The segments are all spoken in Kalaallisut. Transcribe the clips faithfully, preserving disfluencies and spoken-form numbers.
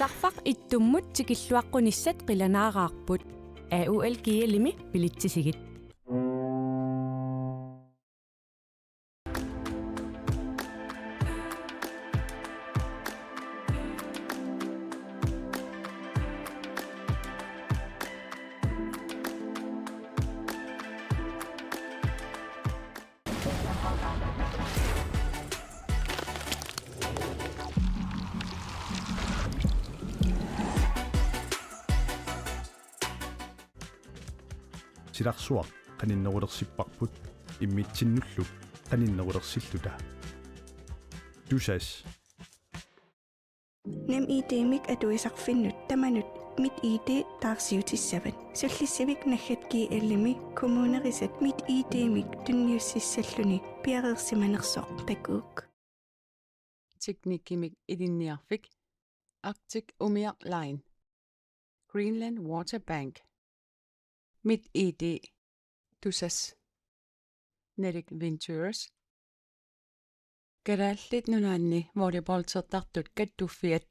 Tarfaq ittummut tikilluaqqunissat qilanaaraarput. A U L G L-imi bilitsisigit. Silarsuaq qaninnerulersipparput immitsinnullu qaninnerulersilluta. Tusass. NemID-mik atuisarfinnut tamanut MitID taarsiutissavat. Sullissivik naggat G L-imi kommunerisat MitID-mik tunniussissalluni piareersimanersoq takuuk. Teknikkimik ilinniarfik, Arctic Umiaq Line, Greenland Water Bank, MitID, Tusass, Nordic Ventures, Kalaallit Nunaanni volleyballtertartut kattuffiat.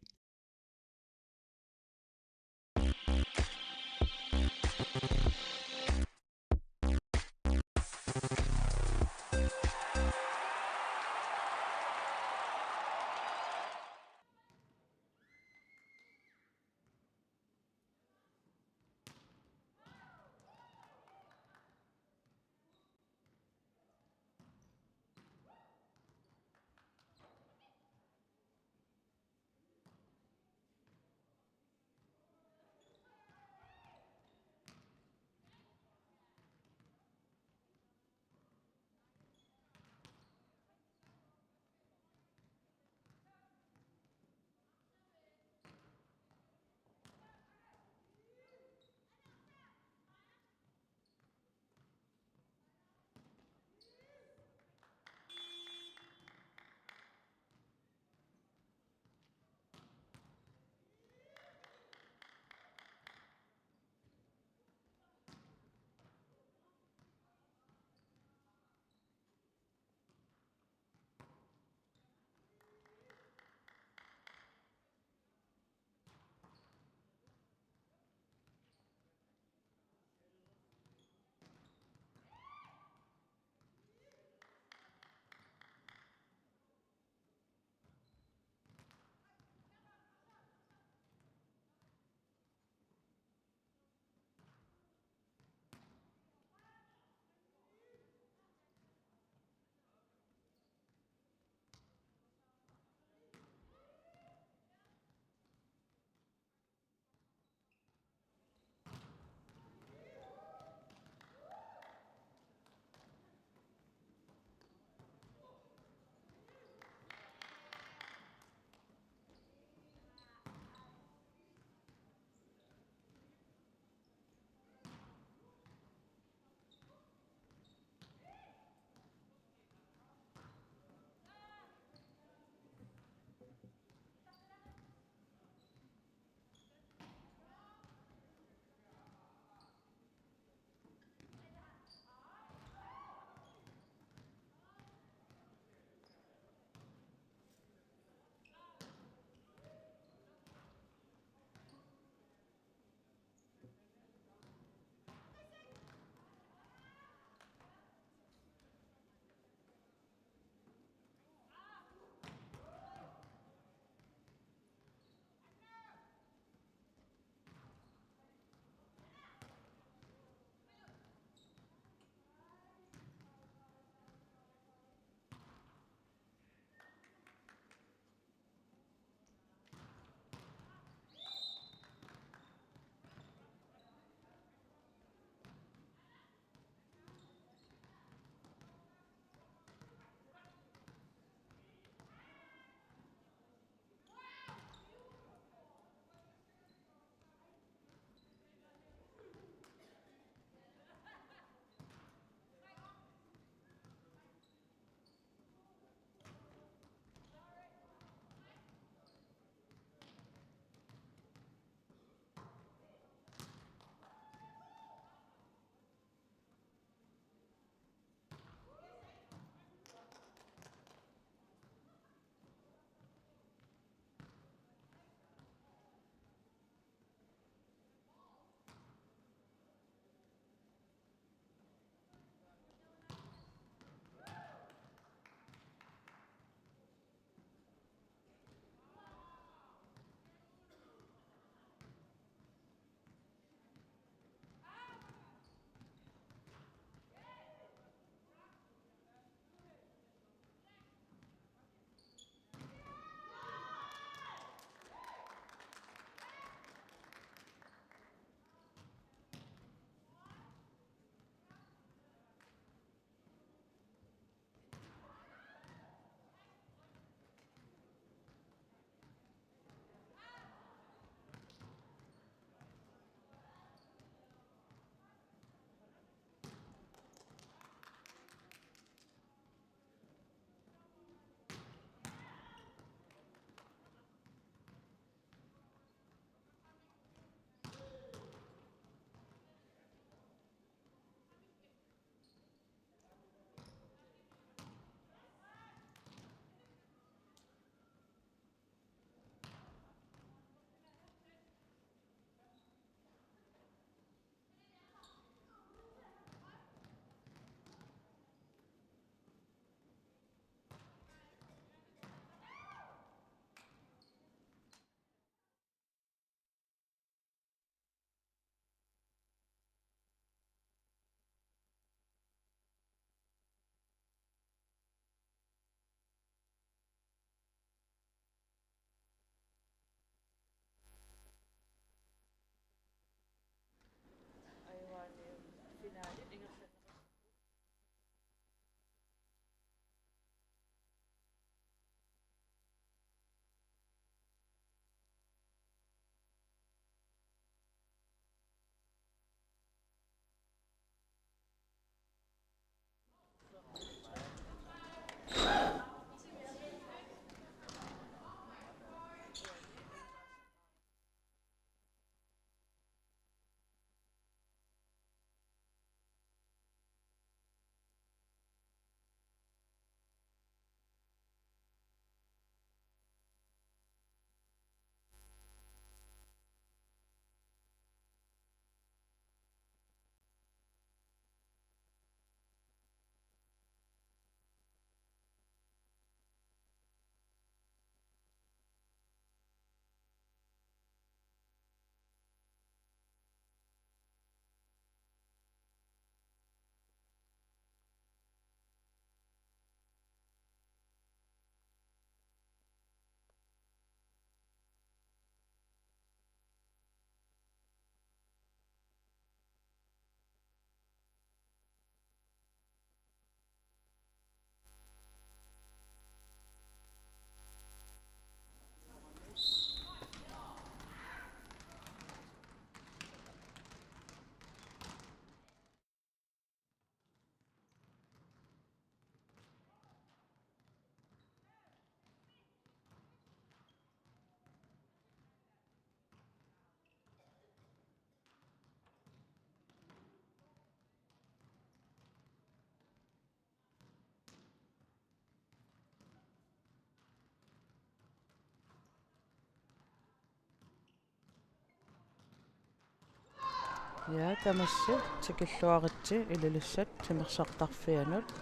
Ja, tamassi tikilluaritsi Ilulissat timersortarfianut.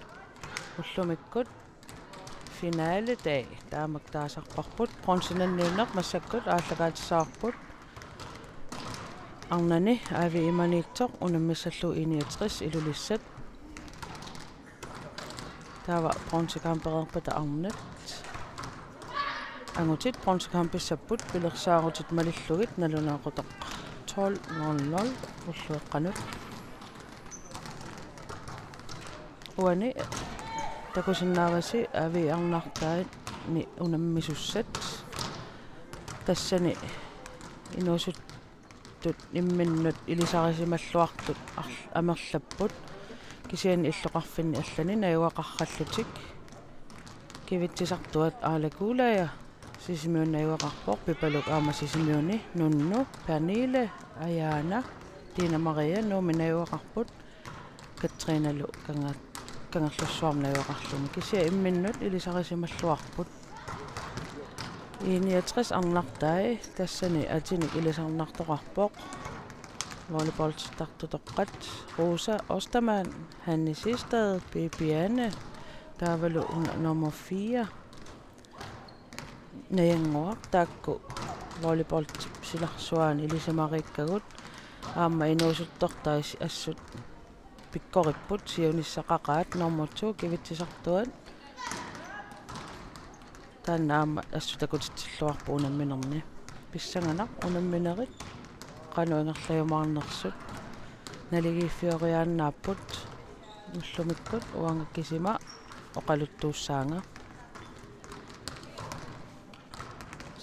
Ullumikkut finaledag taamak taasarparput. Bronzenanniunneq massakkut aallakaatissavarput. Arnani A V I Maniitsoq unammissallugu I niogtres Ilulissat. Taava bronzekampereerpata arnat. Angutit bronzekampissapput pilersaarutit malillugit nalunaaqutaq tolv nul nul ullueqqanut. Uani takusinnaavasi A V I arnartaani unammisussat. Tassani inuusut- -tut imminnut ilisarisimalluartut arl-, amerlapput. Kisianni illoqarfinni allani najugaqarallutik. Kivitsisartuat Aala Kuulaja Sisimiuni najugaqarpoq, Pipaluk aamma Sisimiuni, Nunnu, Pernille, Ajaana, Tiina Maria Nuummi najugaqarput, Katrinalu Kanga-, Kangerlussuarmi najugaqarluni. Kisianni imminnut ilisarisimalluarput. I niogtres arnartai, tassani atinik ilisarnartoqarpoq. Volleyballittartutoqqat Rosa Ostermann, Hanne Sistad, Bibiane, taavalu una nummer fire. Najannguaq taakku volleyballip silarsuaani ilisimariikkagut aamma inuusuttortai assut pikkoripput siunissaqaqaat nummer to kivitsisartuat. Taanna aamma assut takutitsilluarpoq unamminerni. Pissanganaq unamminerit qanoq ingerlajumaarnersut naligiiffioriaannaapput ullumikkut uanga kisima oqaluttuussaanga.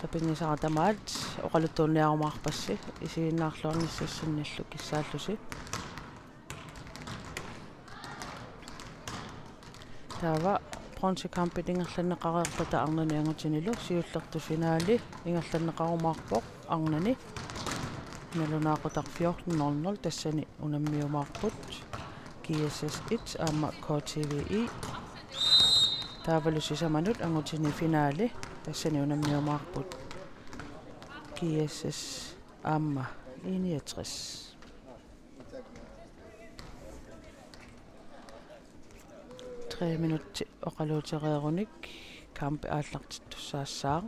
Sapinngisara tamaat oqaluttuunniarumaarpassi isiginnaarluarnissassinnillu kissaallusi. Taava bronzekampit ingerlanneqareerpata arnani angutinilu siullertut finaali ingerlanneqarumaarpoq arnani nalunaaqutaq fjorten nul nul tassani unammiumaarput G S S et aamma K T V I. Taavalu sisamanut angutini finaali tassani unammiumaarput G S S aamma I niogtres. Tre minutsit oqaluutereerunik kampi aallartittussaassaaq.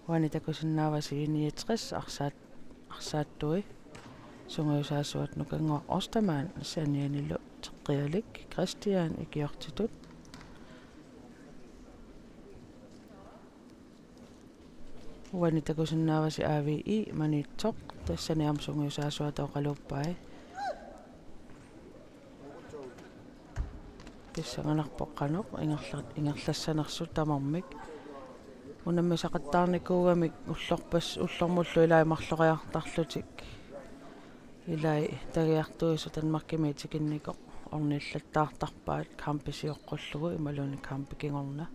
Uani takusinnaavasi I niogtres arsaat-, arsaattui sungiusaasuat Nukannguaq Ostermann sanianilu Teqqialik Christian ikiortitut. Uani takusinnaavasi A V I Maniitsoq tassani aamma sungiusaasuata oqaluuppai. Pissanganarpoq qanoq ingerla-, ingerlassanersut tamarmik. Unammisaqattaarnikuugamik ullorpas-, ullormullu ilai marloriartarlutik. Ilai tagiartuisut Danmarkimi tikinnikoq ornillattaartarpaat kampi sioqqullugu imaluunniit kampi kingorna.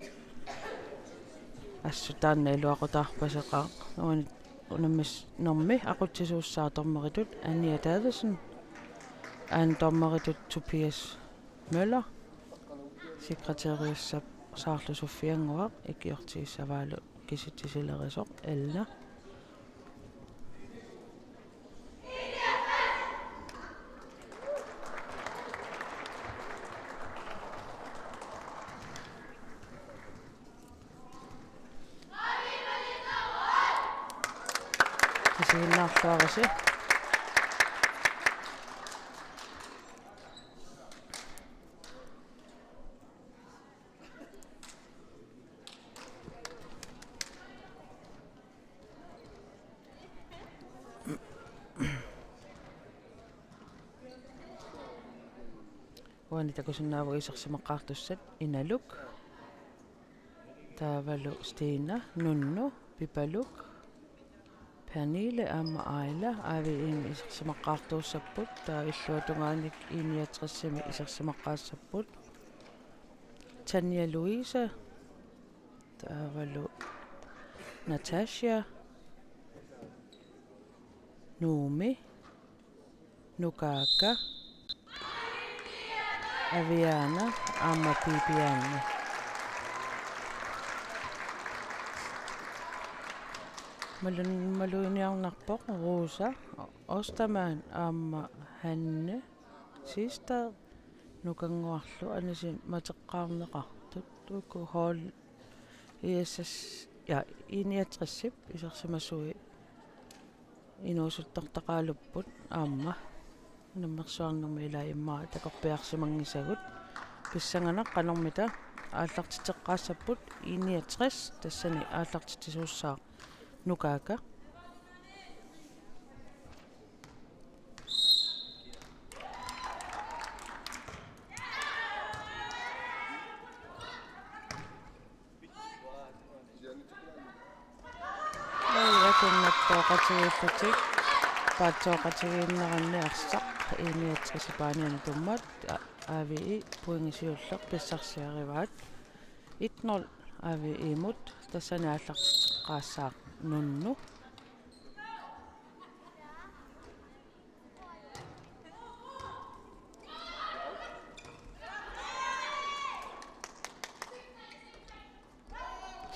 Assut taanna iluaqutaarpaseqaaq. Uani unammisnermi aqutsisuussaaq dommeritut Anja Davidsen, anden dommeritut Tobias Møller, sekretæriussap Saarlu Sofia Nguaq ikiortigissavaalu kisitsisilerisoq Elna. Isiginnaarluarisi. Uani takusinnaavagut isersimaqaartussat Inaluk. Taavalu Stina, Nunnu, Pipaluk, Pernille aamma Aila A V I-mi isersimaqaartuussapput, taava illuatungaanik I niogtres-imi isersimaqaassapput. Tanja Louise, taavalu Natasha, Nuummi, Nukaakka, Aviana aamma Bibiane. Malun-, maluginiarnarpoq Rosa Ostermann aamma Hanne Siegstad Nukannguarlu anisimateqqaarneqartut, uku hold I S S, ja, I niogtresip isersimasui inuusuttortaqaalupput aamma unammersuarnermi ilai immaqa takorpiarsimanngisagut. Pissanganaq qanormita aallartitseqqaassapput. I niogtres tassani aallartitsisuussaaq Nukaaka. Aajuna tunngavissaqatigiillutik paatsooqatigiinneranni arsaq I niogtres paaniani tummat A V I pointi siulleq pissarsiarivaat. Et nul A V I-mut, tassani aallartitseqqaassaaq Nunnu.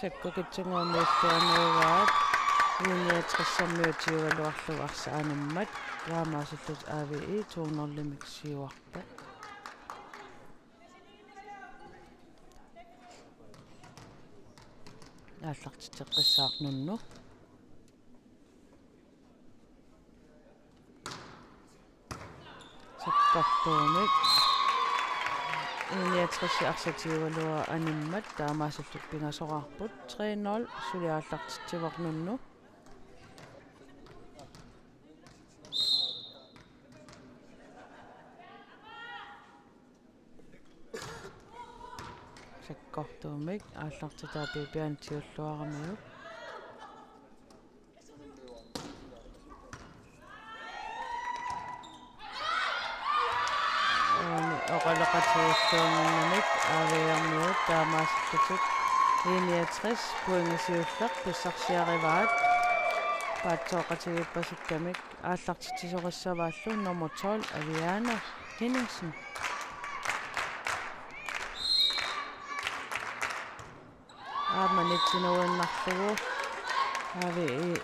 Sakko Kitsummi illuanniugaat, I niogtresimiut tyveluarlugu arsaq animmat, taamaasillutik A V I to nul-imik siuarpoq. Aallartitseqqissaaq Nunnu. Sakkortuumik. I niogtres arsaq tyveluarlugu animmat, taamaasillutik pingasoraarput. Tre nul, suli aallartitsivoq Nunnu. Sakkortuumik aallartitaa Pipian siulluaramiuk. Uani oqaloqatigiilluinnarmik A V I-miut taamaasillutik I niogtres pointi siulleq pissarsiarivaat. Paatsooqatigiippasittamik aallartitsisorissavaallu nummer tolv, Aviana Henningsen. Aamma nitsinuinnarlugu A V I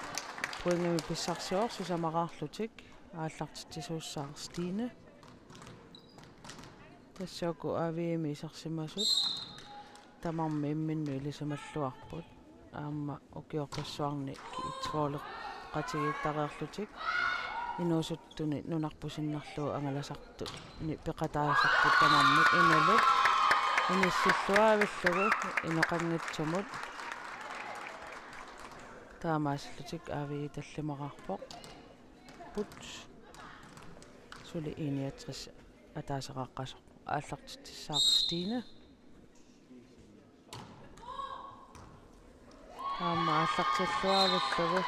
pointimik pissarsivoq, sisamaraarlutik aallartitsisuussaaq Stine. Tassa uku A V I-mi isersimasut tamarmik imminnut ilisimalluarput. Aamma ukiorpassuarni Kids World-eqatigiittareerlutik inuusuttuni nunarput sinnerlugu angalasartuni peqataasarput tamarmik, imalu inissilluaavillugu inoqanngitsumut. Taamaasillutik A V I tallimaraarpoq. Put. Suli I niogtres ataaseraqqasoq. Aallartitsissaaq Stine. Aamma aallartilluaavillugu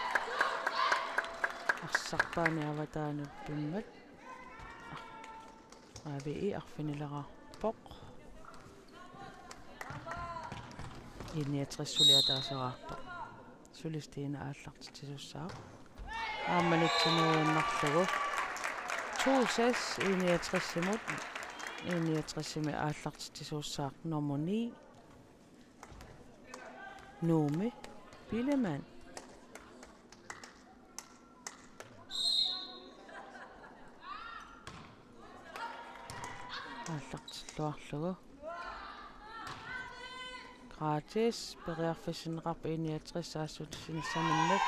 arsarpaani avataanut pimmat. A V I arfinileraarpoq. I niogtres suli ataaseraarpoq. Suli Stine aallartitsisuussaaq. Aamma nitsinuinnarlugu. To seks I niogtres-imut. I niogtres-imi aallartitsisuussaaq nummer ni. Nuummi Bileman. Aallartilluarlugu. Gratis, periarfissinneqarpoq I niogtres saassutissinissaminnut.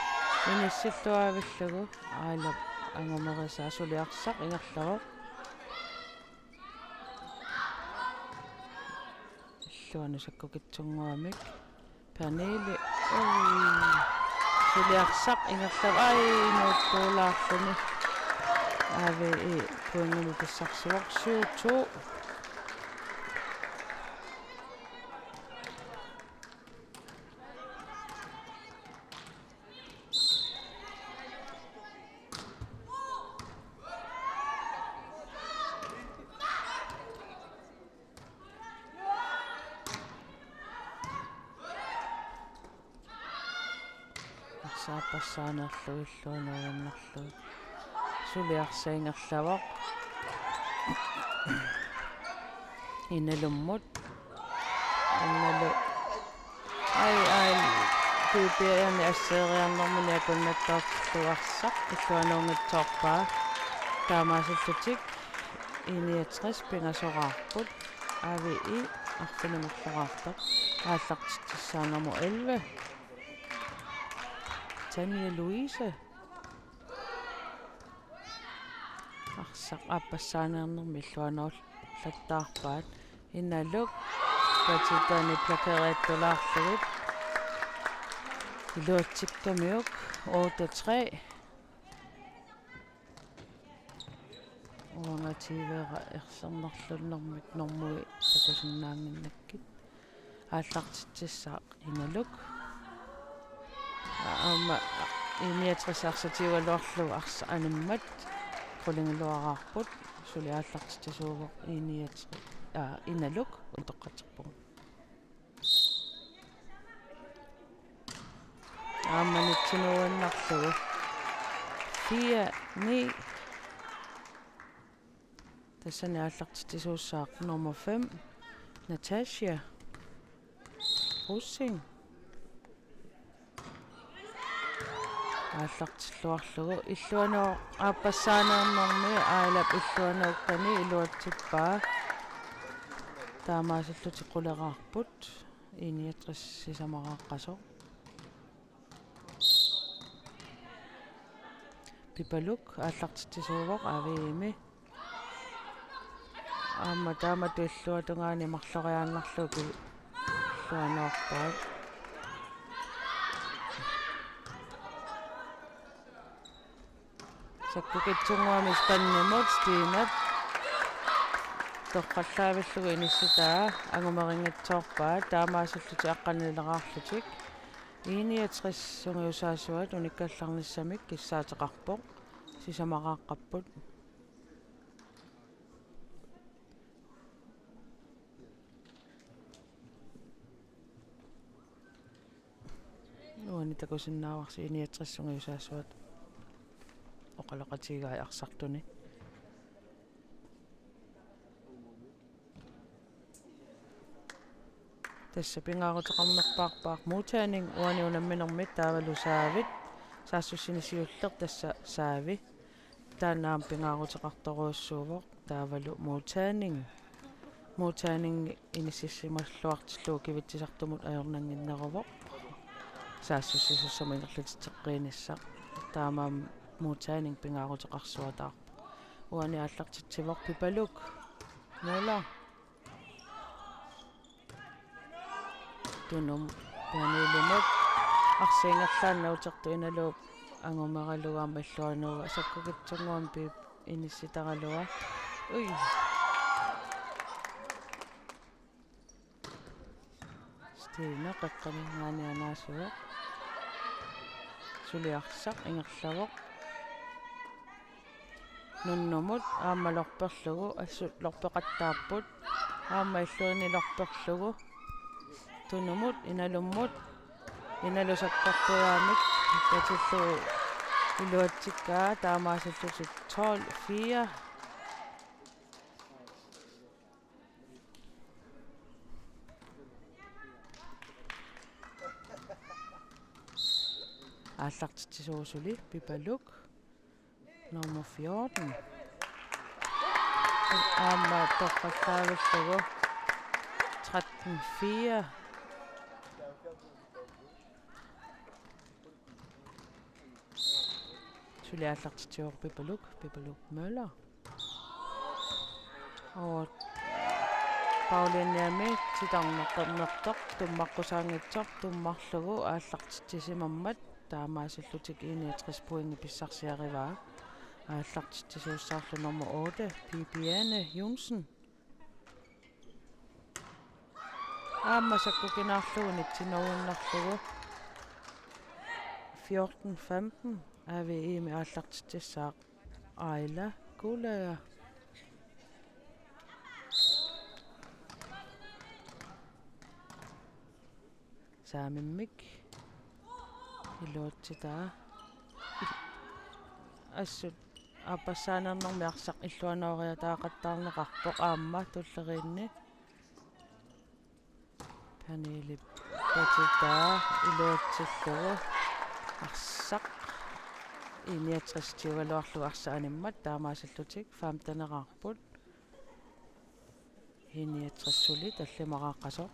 Inissilluaavillugu. Ailap angumerisaa, suli arsaq ingerlavoq. Illuanut Sakko Kitsunnguamik. Pernille. Ui. Suli arsaq ingerlavoq. Ai, nuuttuulaarluni. A V I pointimik pissarsivoq syv to. Arsaappassaanerlu illuanuinnarlu. Suli arsaq ingerlavoq. Inalummut. Inalu. Ai, ai. P P R-imi asseeriarnermini akunnattoortillugu arsaq illuanuunngitsoorpaa. Taamaasillutik I niogtres pingasoraarput. A V I arfineq-marloraartoq. Aallartitsissaaq nummer elleve, Tanja Louise. Arsaq aappassaaneernermi illuanuullattaarpaat. Inaluk Katitani blokeeriattulaarlugit. Iluatsikkamiuk otte tre. Uanga tyvera ersernerlunnermik normui takusinnaannginnakkit. Aallartitsissaaq Inaluk. Aamma I niogtres arsaq tiugaluarlugu arsaq animmat qulingiluaraarput. Suli aallartitsisuuvoq I niogtres, aa, Inaluk, utoqqatserpunga. Aamma nitsinuuinnarlugu. Fire ni. Tassani aallartitsisuussaaq nummer fem, Natasha Rosing. Aallartilluarlugu illuanut aappassaaneernermi Ailap illuanuukkani iluatsippaa. Taamaasillutik quleraarput. I niogtres sisamaraaqqasoq. Pipaluk aallartitsisuuvoq A V I-mi. Aamma taamatut illuatungaani marloriaannarlugu illuanuarpaat. Sakkukitsunnguamik spandimut Stinep torrallaavillugu inissitaa angumeringitsoorpaa, taamaasillutik aqqanileraarlutik. I niogtres sungiusaasuat unikkallarnissamik kissaateqarpoq, sisamaraaqqapput. Uani takusinnaavarsi I niogtres sungiusaasuat oqaloqatigigai arsartuni. Tassa pingaaruteqarnerpaarpaaq Mutaning uani unamminermit taavalu Saavit, saassussini siulleq tassa Saavi. Taanna aamma pingaaruteqartorujussuuvoq taavalu Mutaning. Mutaning inississimalluartillugu Kivitsisartumut ajornannginneruvoq. Saassussisussamut ingerlatitseqqiinissaq. Taamaammat Mutaning pingaaruteqarsuataarpoq. Uani aallartitsivoq Pipaluk. Møller. Tunumut, Pernillemut. Arsaq ingerlaannaq utertut Inaluup angumeralugu aamma illuanuuvoq, sakkukitsunnguamik Pip inissitaraluaa. Ui. Stine qeqqaninngaanniit anaasivoq. Suli arsaq ingerlavoq. Nunnumut aamma lorperlugu, assut lorpeqattaapput. Aamma illuini lorperlugu. Tunumut, Inalummut. Inalu sakkortujaamik katillugu iluatsikkaa, taamaasillutik tolv fire. Aallartitsisuusuli Pipaluk. Nummer fjorten. Aamma torrallaavillugu tretten fire. Suli aallartitsivoq Pipaluk, Pipaluk Møller. Oo, Paulianiami titarneq qernertoq tummaqqusaanngitsoq tummarlugu aallartitsisimammat taamaasillutik I niogtres pointi pissarsiarivaa. Aallartitsisuussaarlu nummer otte, Bibiane Johnsen. Aamma sakkukinaarlugu nitsinuuinnarlugu. Fjorten femten, A V I-mi aallartitsissaaq Aila Kuulaja. Saamimmik iluatsitaa. Assut aappassaaneernermi arsaq illuanooriataaqattaarneqarpoq aamma tulleriinni. Pernille Katitaa iluatsillugu arsaq I niogtres tyveluarlugu arsaq animmat taamaasillutik femteneqarput. I niogtres suli tallimaqaqqasoq.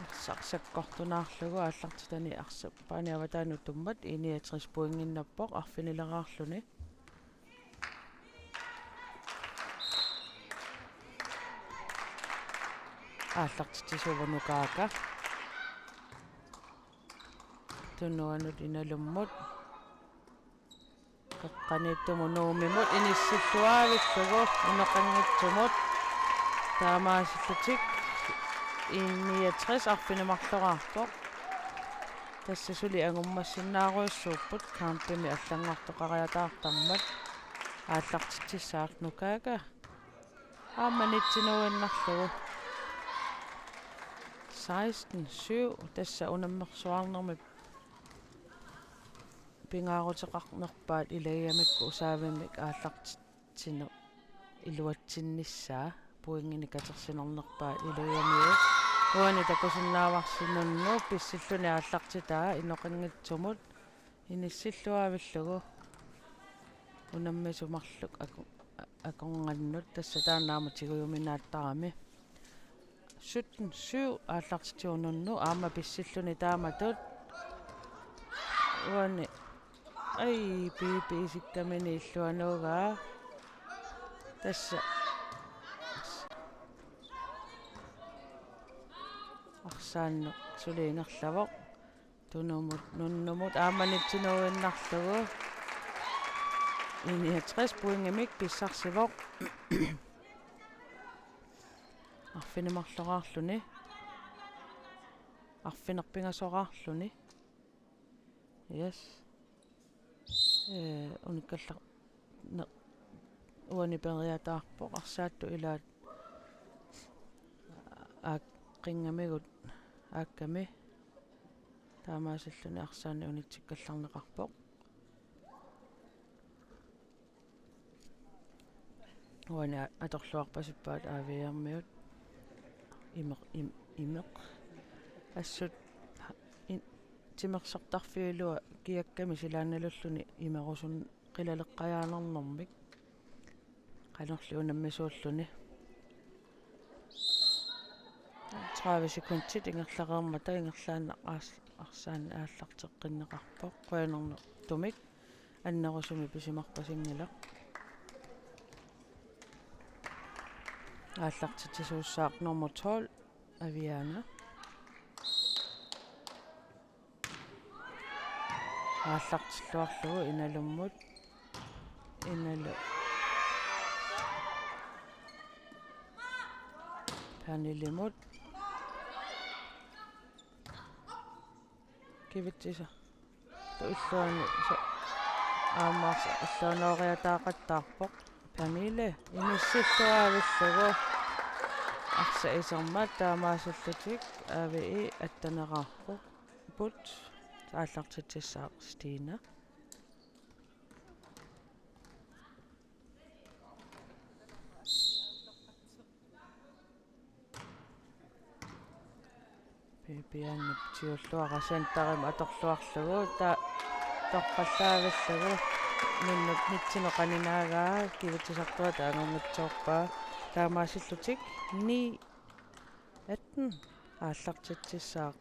Arsaq sakkortunaarlugu aallartitani arsaq paani avataani utummat I niogtres pointinnappoq arfinileraarluni. Aallartitsisuuvoq Nukaaka. Tunuanut Inalummut. Qeqqaniittumut Nuummimut inissilluaavillugu inoqanngitsumut. Taamaasillutik I niogtres arfineq-marloraarpoq. Tassa suli angummassinnaarujussuupput kampimi allanngortoqariataartarmat. Aallartitsissaaq Nukaaka. Aamma nitsinuinnarlugu. Seksten syv, tassa unammersuarnermi pingaaruteqarnerpaat ilagigamikku usaavimmik aallartitsineq iluatsinnissaa pointinik katersinernerpaat ilagigamiuk. Uani takusinnaavarsi Nunnu pissilluni aallartitaa inoqanngitsumut inissilluaavillugu unammisumarluk aku-, akornannut tassa taanna aamma tigujuminaattarami. Sytten syv aallartitsivoq Nunnu aamma pissilluni taamatut. Uani ai piipi isikkamini illuanuugaa. Tassa arsaanneq suli ingerlavoq. Tunumut Nunnumut aamma nitsinuinnarlugu. I niogtres pointimik pissarsivoq. Arfineq-marloraarluni. Arfineq-pingasoraarluni. Yes. Ee, unikkallar-, ne-, uani periataarpoq arsaattut ilaat aaqqinngamigut aakkami. Taamaasilluni arsaannik unitsikkallarneqarpoq. Uani a-, atorluarpasippaat A V M-iut. Imeq, im-, imeq. Assut ha-, in-, timersortarfiulua kiakkami silaannalulluni imerusun qilaleqqajaanarnermik. Qanorli unammisuulluni. Tredive sekundit ingerlareermata ingerlaannaq aas-, arsaannik aallarteqqinneqarpoq. Qujanartumik annerusumik pisimarpasinngilaq. Aallartitsisuussaaq nummer tolv, Aviana. Aallartilluarlugu Inalummut. Inalu. Pernillemut. Kivitsisa. Illuani sa-, aamma illuanooriataaqattaarpoq. Pernille inissilluaavillugu. Arsaq isermat taamaasillutik A V I atteneqarput. Aallartitsissaaq Stina. Pipianni siulluara centerimut atorluarlugu ta-, torqallaavillugu Nunnut nitsinut qaninaagaa kivitsisartuata angunngitsoorpaa taamaasillutik ni atten aallartitsissaaq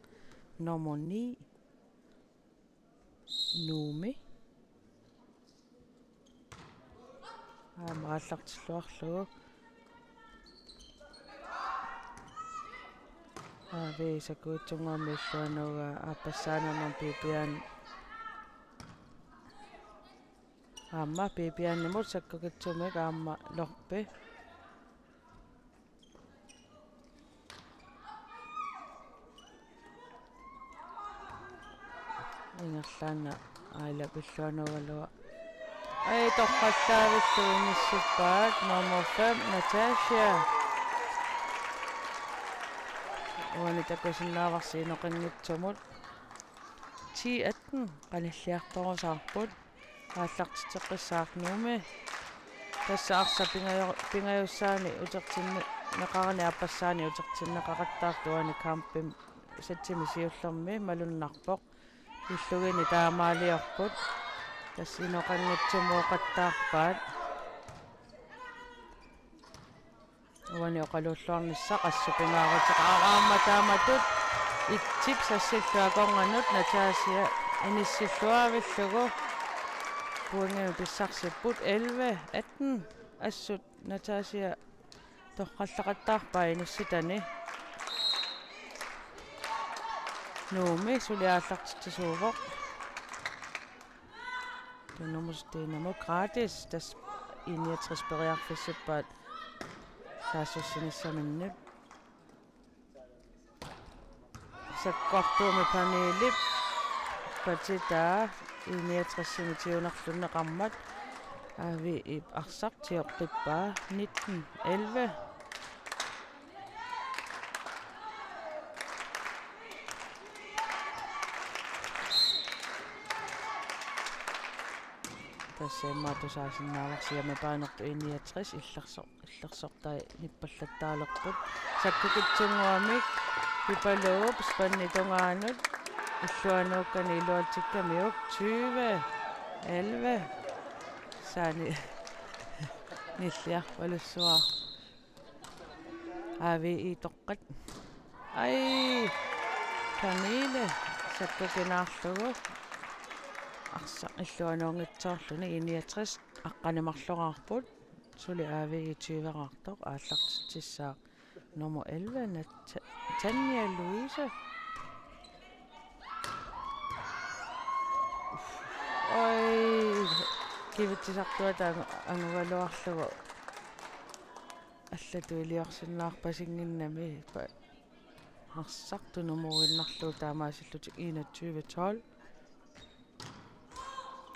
nummer ni. Nuummi. Aamma aallartilluarlugu. A V I sakkuitsunnguammi illuanuugaa aappassaanermut Pipian. Aamma Pipianimut sakkukitsumik aamma Lorpe. Ingerlaannaq Ailap illuanuugaluaq. Ai, torqallaavillugu inissippaat nummer fem, Natasha. Uani takusinnaavarsi inoqanngitsumut. Ti atten qanilliartorusaarput. aallartitseqqissaaq Nuummi. Tassa arsaq pingajo-, pingajussaani utertinneqarani aappassaani utertinneqaqattaartoq uani kampimi satsimi siullermi malunnarpoq. Illugini taamaaliorput. Tassa inoqanngitsumooqattaarpaat. Uani oqaluulluarnissaq assut pingaaruteqaaq aamma taamatut. Itsip sassilluakornganut Natasha inissilluavillugu. Pointimik pissarsipput elleve atten. Assut Natasha torrallaqattaarpaa inissitani. Nuummi suli aallartitsisuuvoq. Tunumut Steenamo gratis, tassa I niogtres periarfissippaat saassussinissaminnut. Sakkortuumik Pernillep patitaa I niogtresimi tiunerlunneqarmat. Aviip arsaq tioqqippaa nitten elleve. Tassa immaqa tusaasinnaavarsi hjemmebane-rtut I niogtres illerso-, illersortai nippallattaalerput. Sakkukitsunnguamik Pipaluup spanni tungaanut illuanuukkani iluatsikkamiuk tyve elleve. Saani nilliarpalussuaq. Avi itoqqat. Ai, Pernille sakkukinaarlugu. Arsaq illuanuunngitsoorluni I niogtres aqqaneq-marloraarput. Suli Avi tyveraartoq aallartitsissaaq. Nummer elleve, Nat-, Tanja Louise. Oj, kivitsisartuata angu-, angugaluarlugu. Allatut iliorsinnaarpasinnginnami pa-, arsaq tunumuinnarlugu taamaasillutik enogtyve tolv.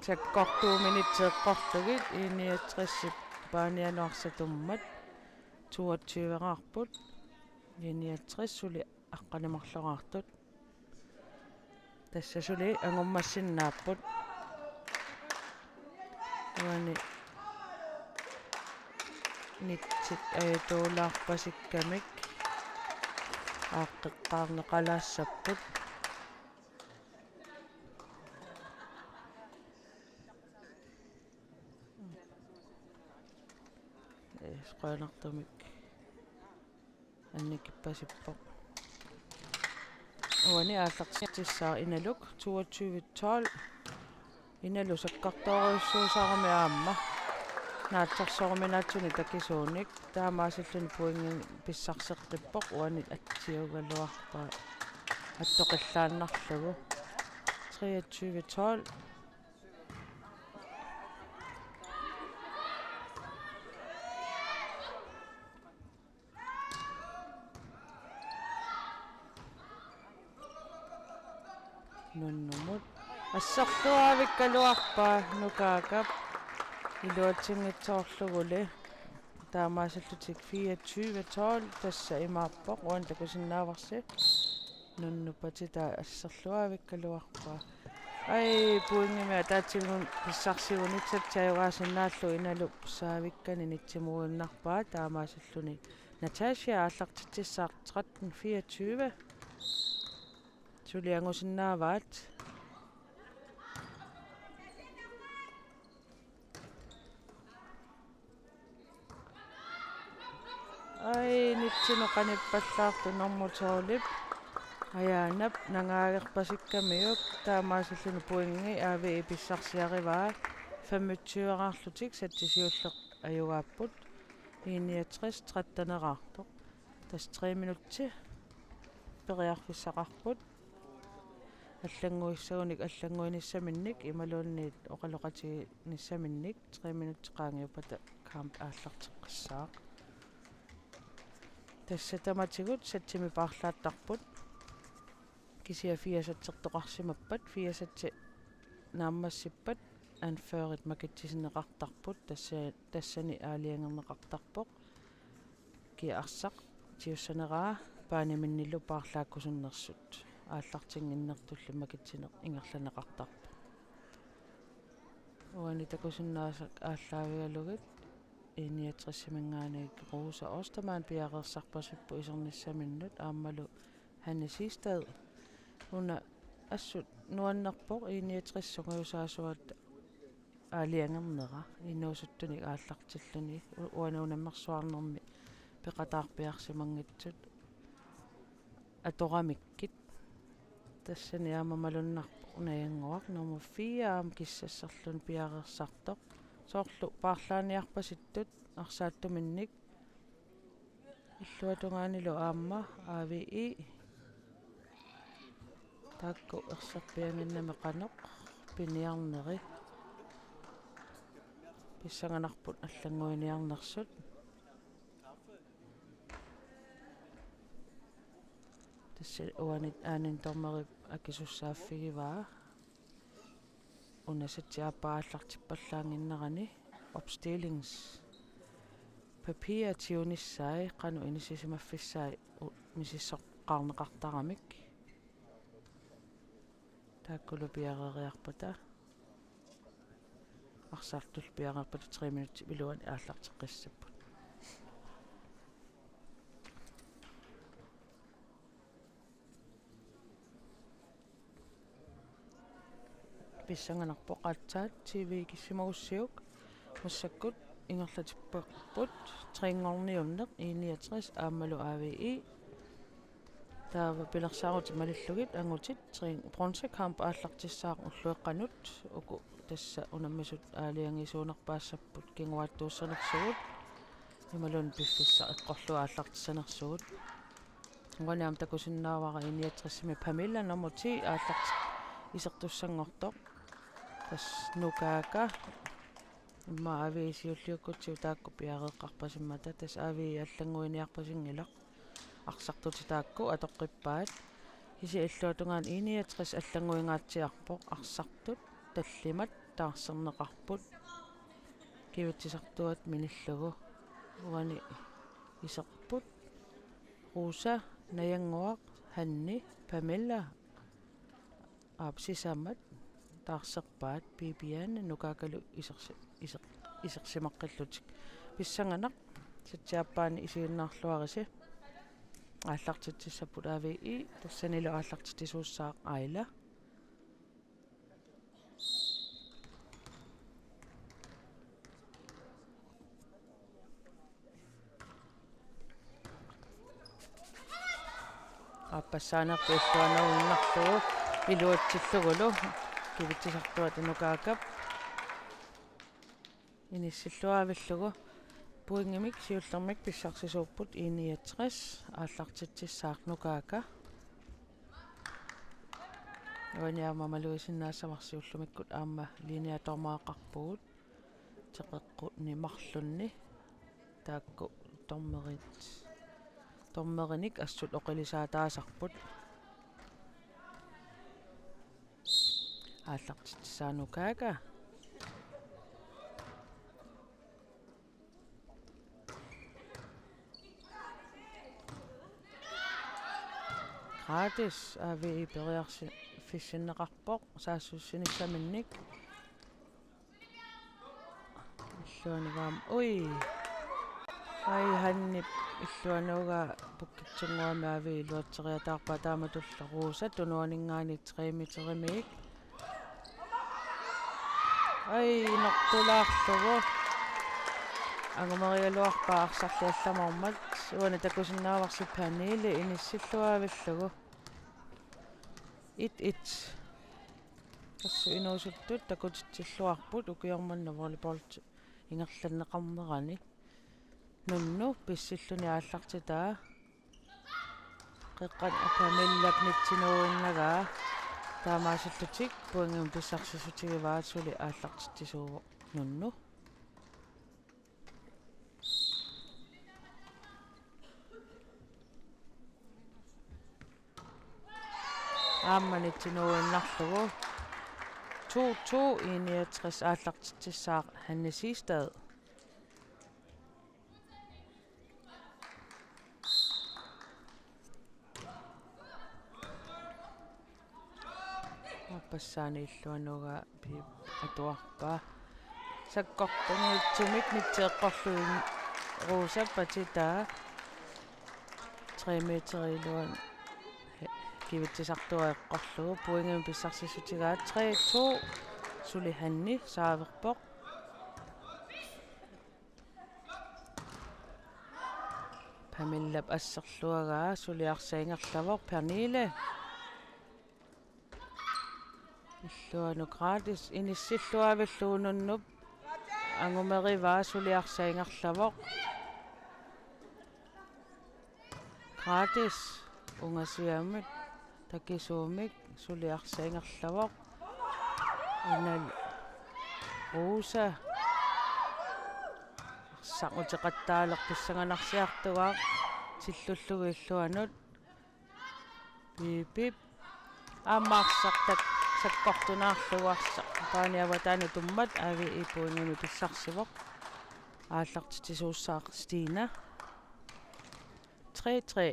Sakkortuumik eqqorlugit I niogtresip paanianut arsaq tummat toogtyveraarput. I niogtres suli aqqaneq-marloraartut. Tassa suli angummassinnaapput. Uani nitsit ajatuulaarpasikkamik aaqqeqqaarneqalaassapput. Ee, qujanartumik annikippasippoq. Uani aallartitsissaaq Inaluk toogtyve tolv. Inaluk sakkortoorujussuusarami aamma naatsorsoruminaatsuni takisuunik. Taamaasilluni pointi pissarseqqippoq uani atsiugaluarpaa attoqillaannarlugu. Treogtyve tolv. Nunnumut. Asserluaavikkaluarpaa Nukaakap iluatsinngitsoorluguli. Taamaasillutik fireogtyve tolv tassa imaappoq uani takusinnaavarsi. Nunnuppat taava asserluaavikkaluarpaa. Ai, pointimik ataatsimut pissarsigunik satsaajugaasinnaallugu Inalup saavikkani nitsimuinnarpaa taamaasilluni Natasha aallartitsissaaq tretten fireogtyve. Suli angusinnaavaat. Ai, nitsinut qanippallaartoq nummer tolvip Ajaanap nangaagerpasikkamiuk taamaasilluni pointi Avi pissarsiarivaa. Femogtyveraarlutik satsi siulleq ajugaapput. Enogtres tretteneraartoq. Tassa tre minutsi periarfissaqarput. Allannguissagunik allannguinissaminnik imaluunniit oqaloqatiginissaminnik tre minutsit qaangiuppata kamp aallarteqqissaaq. Tassa tamatigut satsimi paarlaattarput. Kisianni fire satsertoqarsimappat, fire satsi naammassippat anførerit makitsisinneqartarput, tassa, tassani aalajangerneqartarpoq. Kia arsaq tiussaneraa paaniminnilu paarlaakkusunnersut. Aallartinnginnertulli makitsineq ingerlanneqartarpoq. Uani takusinnaasaat aallaavigalugit I niogtresiminngaanniit Rosa Ostermann piareersarpasipput isernissaminnut aammalu Hanne Siegstad. Una assut nuannerpoq I niogtres sungiusaasuata aalajangernera inuusuttunik aallartilluni u-, uani unammersuarnermi peqataarpiarsimanngitsut atoramikkit. Tassani aamma malunnarpoq Najannguaq nummer fire aamma kissassarluni piareersartoq. Soorlu paarlaanniarpasittut arsaattuminnik illuatungaanilu aamma A V I. Taakku erserpianginnami qanoq piniarneri. Pissanganarput allannguiniarnersut. Tassa uani aaninni dommerip akisussaaffigivaa. Una satsiaappaa aallartippallaannginnerani opstillingspapir tiunissai qanoq inissisimaffissai u-, misissoqqaarneqartaramik. Taakkulu piareeriarpata. Arsartut piareerpata tre minutsit iluanni aallarteqqissapput. Pissanganarpoq aatsaat T V-kissimagussigit massakkut ingerlatipparput trinngorniunneq I niogtres aammalu A V I. Taava pilersaarutit malillugit angutit trin bronzekamp aallartissaaq ullueqqanut uku tassa unammisut aalajangisuunerpaassapput kinguaattuussanersugut imaluunniit piffissaq eqqorlugu aallartissanersugut. Uani aamma takusinnaavara I niogtresimi Pamela nummer ti aallarti-, isertussanngortoq. Tassa Nukaaka. Immaqa A V I siulliukkutsigu taakku piareeqqarpasimmata. Tassa A V I allannguiniarpasinngilaq. Arsartutit taakku atoqqippaat. Kisianni illuatungaani I niogtres allannguingaatsiarpoq. Arsartut tallimat taarserneqarput. Kivitsisartuat minillugu. Uani iserput. Rosa, Najannguaq, Hanni, Pamela, aap sisamat taarserpaat Bibiane Nukaakalu isersi-, iser-, isersimaqqillutik. Pissanganaq satsiaappaani isiginnaarluarisi. Aallartitsissapput A V I, tassanilu aallartitsisuussaaq Aila. Aappassaanerput illuanauinnarlugu iluatsillugulu kivitsisartuat Nukaakap inissilluaavillugu. Pointimik siullermik pissarsisuupput I niogtres, aallartitsissaaq Nukaaka. Uani aamma malugisinnaassavarsi ullumikkut aamma linjedommereqarpugut. Teqeqquni marlunni taakku dommerit, dommerinik assut oqilisaataasarput. Aallartitsissaaq Nukaaka. Gratis A V I periarsi-, fissinneqarpoq saassussinissaminnik. Illuanugaam. Ui. Ai, Hannip illuanugaa pukkitsunnguamik A V I iluatseriataarpaa taamatullu Rosa tunuaninngaanniit tre meterimiik. Ai, inortulaarlugu. Angumerigaluarpaa arsarli allamormat. Uani takusinnaavarsi Pernille inissilluaavillugu. Et et. Assut inuusuttut takutitsilluarput ukioq manna volleyball ingerlanneqarnerani. Nunnu pissilluni aallartitaa. Qeqqani Pamellap nitsinuuinnagaa. Taamaasillutik pointimik pissarsissutigivaat suli aallartitsisuuvoq Nunnu. Aamma nitsinuuinnarlugu. To to, I niogtres aallartitsissaaq Hanne Siegstad. Aappassaani illuanugaa Pip atuarpaa. Sakkortunngitsumik nitseeqqorluni Rosa patitaa tre meter iluani kivitsisartua eqqorlugu pointimik pissarsissutigaat tre to. Suli Hanni saaverpoq. Pamellap asserluagaa suli arsaq ingerlavoq. Pernille. Illuanut Gratis inissilluavillugu nunnup angumerivaa suli arsaq ingerlavoq. Gratis ungasiamik takisuumik suli arsaq ingerlavoq. Inal Rosa. Arsaq uteqattaalerpoq pissanganarsiartugaa tillullugu illuanut. Pipip. Aamma arsaq tak-, sakkortunaarlugu arsaq. Paani avataanut tummat A V E pointimik pissarsivoq. Aallartitsisuussaaq Stina. Tre tre.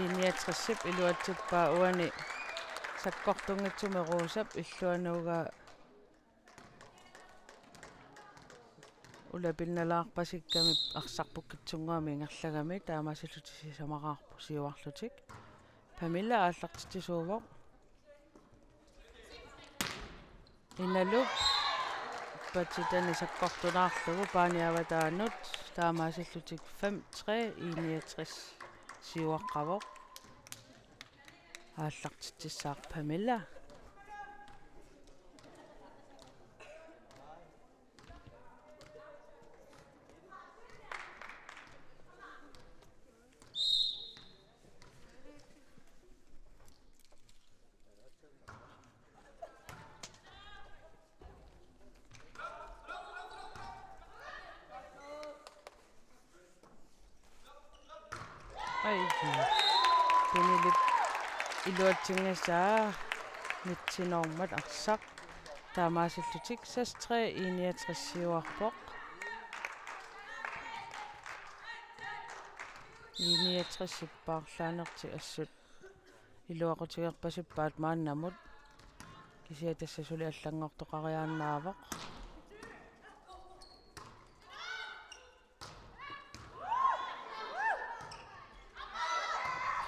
I-niogtresip iluatsippaa uani sakkortunngitsumik Rosap illuanuugaa ulapinnalaarpasikkamik arsaq pukkitsunnguamik ingerlagami taamaasillutik sisamaraarput siuarlutik. Pamela aallartitsisuuvoq. Inaluk patitani sakkortunaarlugu paani avataanut taamaasillutik fem tre. I-niogtres siuaqqavoq. Aallartitsissaaq Pamela. Ai. Tunilip iluatsinngitsaa nitsinormat arsaq. Taamaasillutik seks tre. I-niogtres siuarpoq. I-niogtres ippaarlaanertik assut iluaqutigerpasippaat maannamut. Kisianni tassa suli allanngortoqariaannaavoq.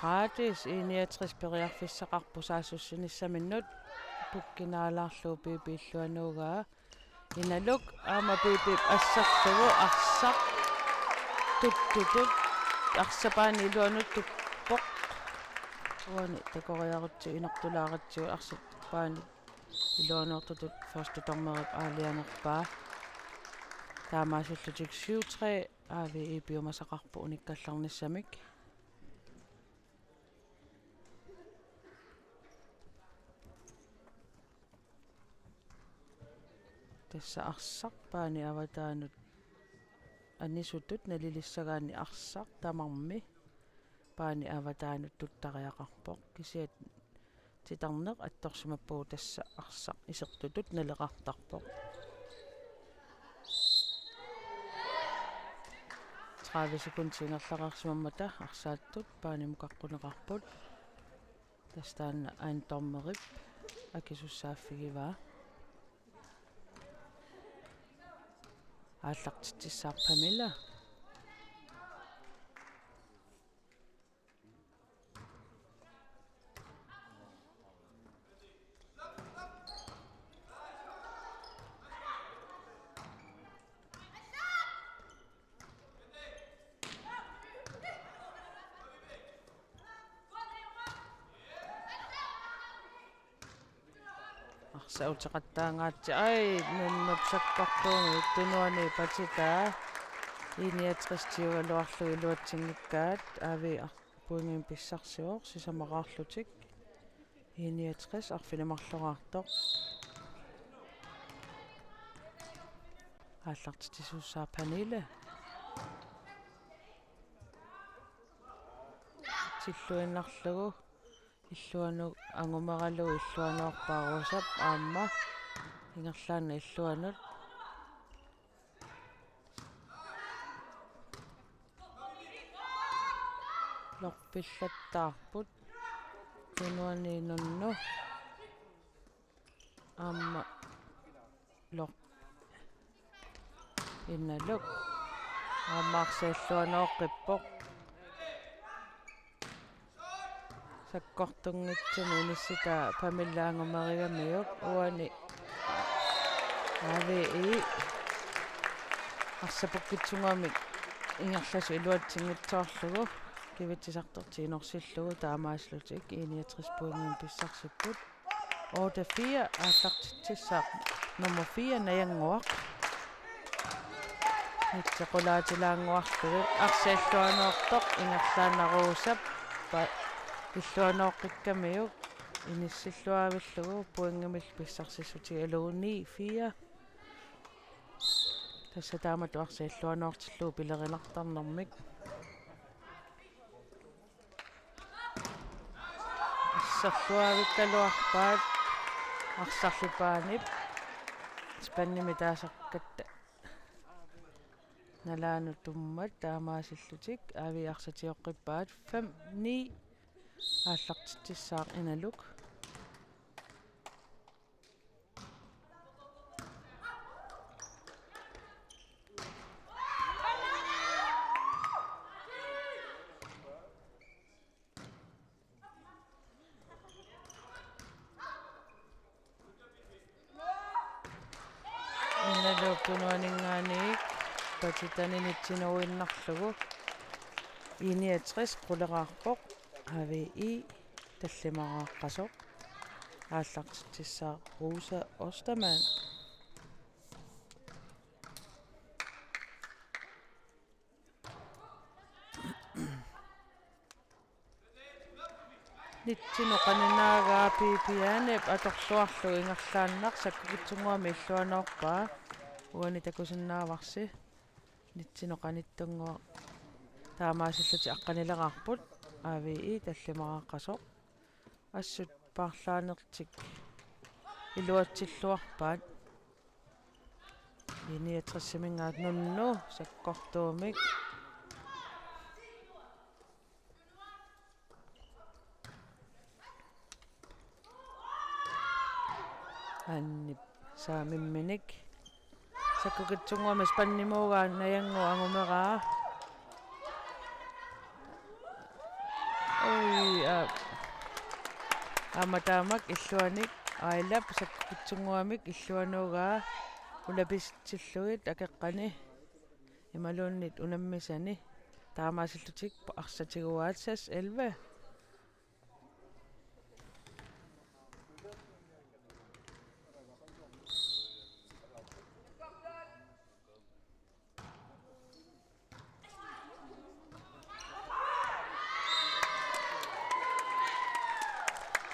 Gratis I-niogtres periarfissaqarpoq saassussinissaminnut. Pukkinaalaarlugu Pipip illuanuugaa. Inaluk aamma Pipip asserlugu arsaq tuttutut. Arsaq paani iluanut tuppoq. Uani takoriarutsigu inortulaaratsigu arsaq paani iluanuartutut første dommerip aalajangerpaa. Taamaasillutik syv tre. A V E piumasaqarpoq unikkallarnissamik. Tassa arsaq paani avataanut anisutut nalilissagaanni arsaq tamarmi paani avataanut tuttariaqarpoq. Kisianni titarneq attorsimappagu tassa arsaq isertutut naleqartarpoq. Tredive sekundit ingerlareersimammata arsaattut paanimut qaqquneqarput. Tassa taanna aana dommerip akisussaaffigivaa. Aallartitsissaaq Pamela. Arsaq uteqattaangaatsi, ai, nunnup sakkortuumik tunuani patitaa. I-niogtres tiugaluarlugu iluatsinngikkaat, A V E ar-, pointimik pissarsivoq sisamaraarlutik. I-niogtres arfineq-marloraartoq. Aallartitsisuussaaq Pernille. Tilluinnarlugu. Illuanut angumeralugu illuanoorpaa Rosap aamma ingerlaannaq illuanut. Lorpillattaarput. Tunuani Nunnu. Aamma Lorp. Inaluk. Aamma arsaq illuanooqqippoq. Sakkortunngitsumik inissitaa Pamela angumerigamiuk uani. A V I arsaq pukkitsunnguamik ingerlasoq iluatsinngitsoorlugu kivitsisartortik inorsillugu taamaallutik I niogtres pointimik pissarsipput. Otte fire aallartitsissaaq nummer fire Najannguaq. Nitsi qulaatilaannguarlugit arsaq illuanoortoq ingerlaannaq Rosap pa-, illuanooqqikkamiuk inissilluaavillugu pointimik pissarsissutigalugu ni fire. Tassa taamatut arsaq illuanoortillugu pilerinartarnermik. Asserluaavikkaluarpaat arsarlipaanip spandimik taasakkatta nalaanut tummat taamaasillutik A V I arsaatioqqippaat fem ni aallartitsissaaq Inaluk. Inaluk tunuaninngaanniit patitani nitsinuinnarlugu. I niogtres quleraarpoq. A V I tallimaraaqqasoq. Aallartitsissaaq Rosa Ostermann. Nitsinut qaninaagaa Pipianep atorluarlugu ingerlaannaq sakkukitsunnguamik illuanoorpaa. Uani takusinnaavarsi. Nitsinut qanittunnguaq taamaasillutik aqqanileraarput. A V I tallimaraaqqasoq. Assut paarlaanertik iluatsilluarpaat. I niogtresiminngaanniit Nunnu sakkortuumik. Annip saamimminik. Sakkukitsunnguamik spandimuugaa Najannguaq angumeraa. Ui, aa. Aamma taamak illuanik Ailap sakkukitsunnguamik illuanuugaa ulapisitsillugit akeqqani imaluunniit unammisani taamaasillutik arsaq tiguaat seks elleve.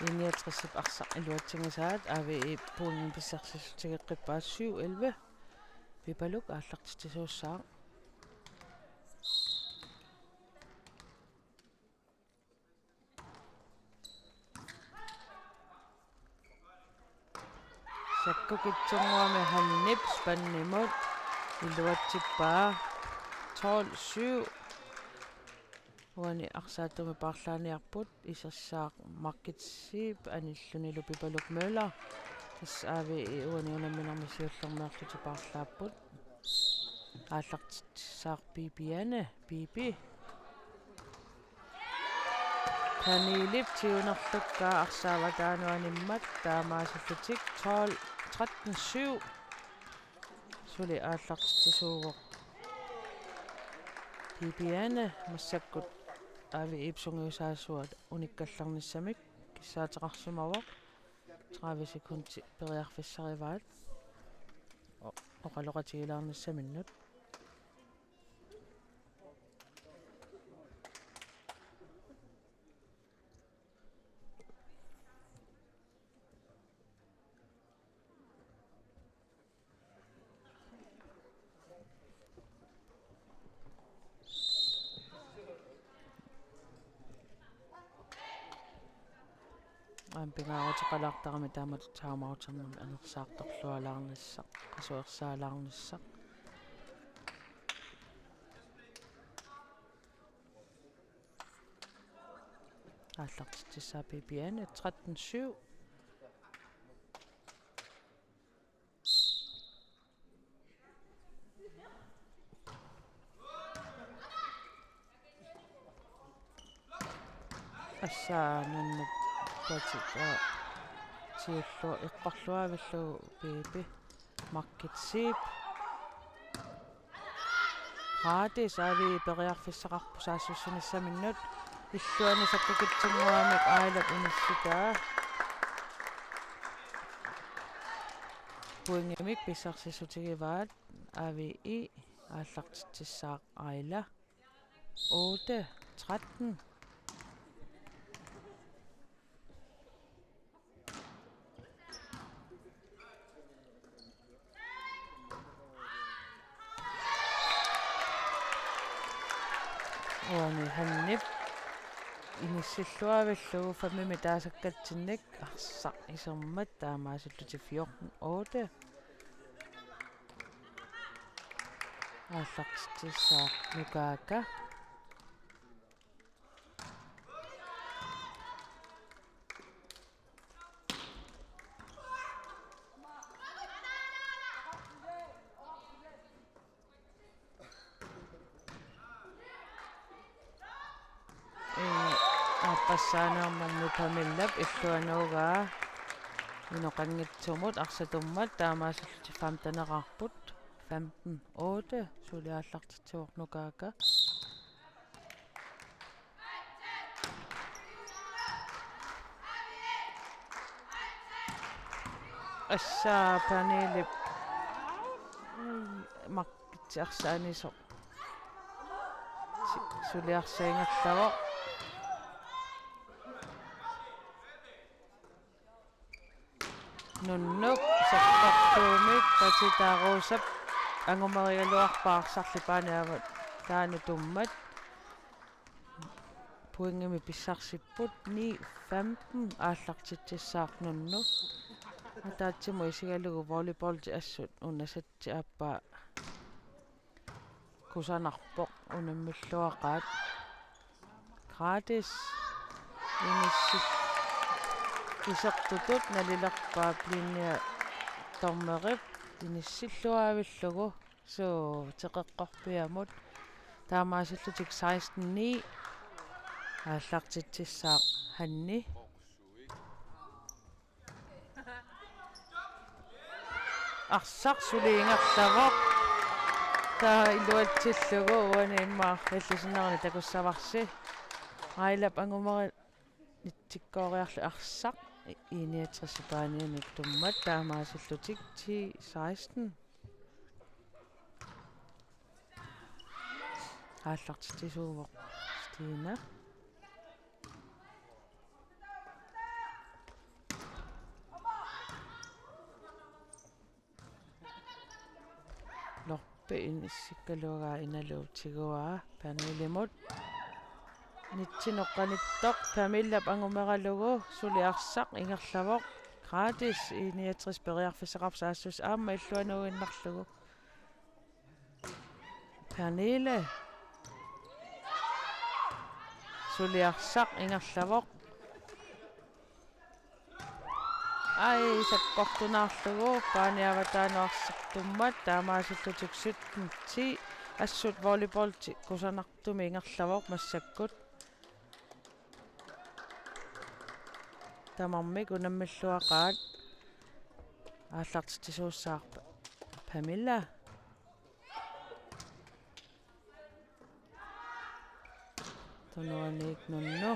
I niogtresip arsaq iluatsinngisaat A V I pointimik pissarsissutigeqqippaat syv elleve. Pipaluk aallartitsisuussaaq. Sakkukitsunnguamik Hannip spandimut iluatsippaa tolv syv. Uani arsaattumi paarlaaniarput isersaaq Margit Zeeb anillunilu Pipaluk Møller. Tassa A V I uani unamminermi siullermeerlutik paarlaapput. Aallartitsissaaq Pipianne, Pipi. Pernillep tiunerlukkaa arsaavataanut animmat taamaasillutik tolv, tretten syv. Suli aallartitsisuuvoq. Pipianne massakkut A V I-p sungiusaasuat unikkallarnissamik kissaateqarsimavoq. Tredive sekundi periarfissarivaat. O-, oqaloqatigilaarnissaminnut. Aamma pingaaruteqalaartarami taamatut timeouternermi anersaartorlualaarnissaq, qasuersaalaarnissaq. Aallartitsissaaq P P N tretten syv. Assa Nunup patit, aa, siullu eqqorluavillugu Piipi. Markitsip. Gratis A V I periarfissaqarpoq saassussinissaminnut. Illuanut sakkukitsinnguamik Ailap inissitaa. Pointimik pissarsissutigivaat A V I, aallartitsissaaq Aila. Otte tretten. Uani Hannip inissilluavillugu femmimik taasakkatsinnik arsaq isermat, taamaasillutik fjorten otte. Aallartitsissaaq Nukaaka. Ee, aappassaanermut Pamillap illuanuugaa inoqanngitsumut arsatummat, taamaasillutik femteneqarput, femten otte, suli aallartitsivoq Nukaaka. Assa Pernille Markitsi arsaanisoq. Su-, suli arsaq ingerlavoq. Nunup sakkortuumik patitaaruusap angumerigaluarpaa arsarli Paani avataanut tummat. Pointimik pissarsipput ni femten, aallartitsissaaq Nunu. Ataatsimut isigalugu volleyballit assut una setti aappaa kusanarpoq, unammilluaqaat. Gratis. Inissi-, isertutut nalilerpaap linjedommerip inissilluavillugu. Suu, teqeqqorpiamut. Taamaasillutik seksten ni. Aallartitsissaaq Hanni. Arsaq suli ingerlavoq. Taava iluatsillugu uani immaqa ilisinnarani takussavarsi. Ailap angumeri-, nitsikkooriarluni arsaq I niogtres Paanianut tummat, taamaasillutik ti seksten. Aallartitsisuuvoq Stina. Lorpe inissikkaluagaa Inalu tiguaa Pernillemut. Nitsinut qanittoq Pernillep angumeralugu suli arsaq ingerlavoq. Gratis I niogtres periarfissaqarpoq saassussissaq aamma illuanuuinnarlugu. Pernille. Suli arsaq ingerlavoq. Ai, sakkortunaarlugu, Paani avataanut arsaq tummat, taamaasillutik sytten ti, assut volleyballit kusanartumik ingerlavoq massakkut. Tamarmik unammilluaqaat, aallartitsisuussaaq Pamela. Tunuaniit Nunu.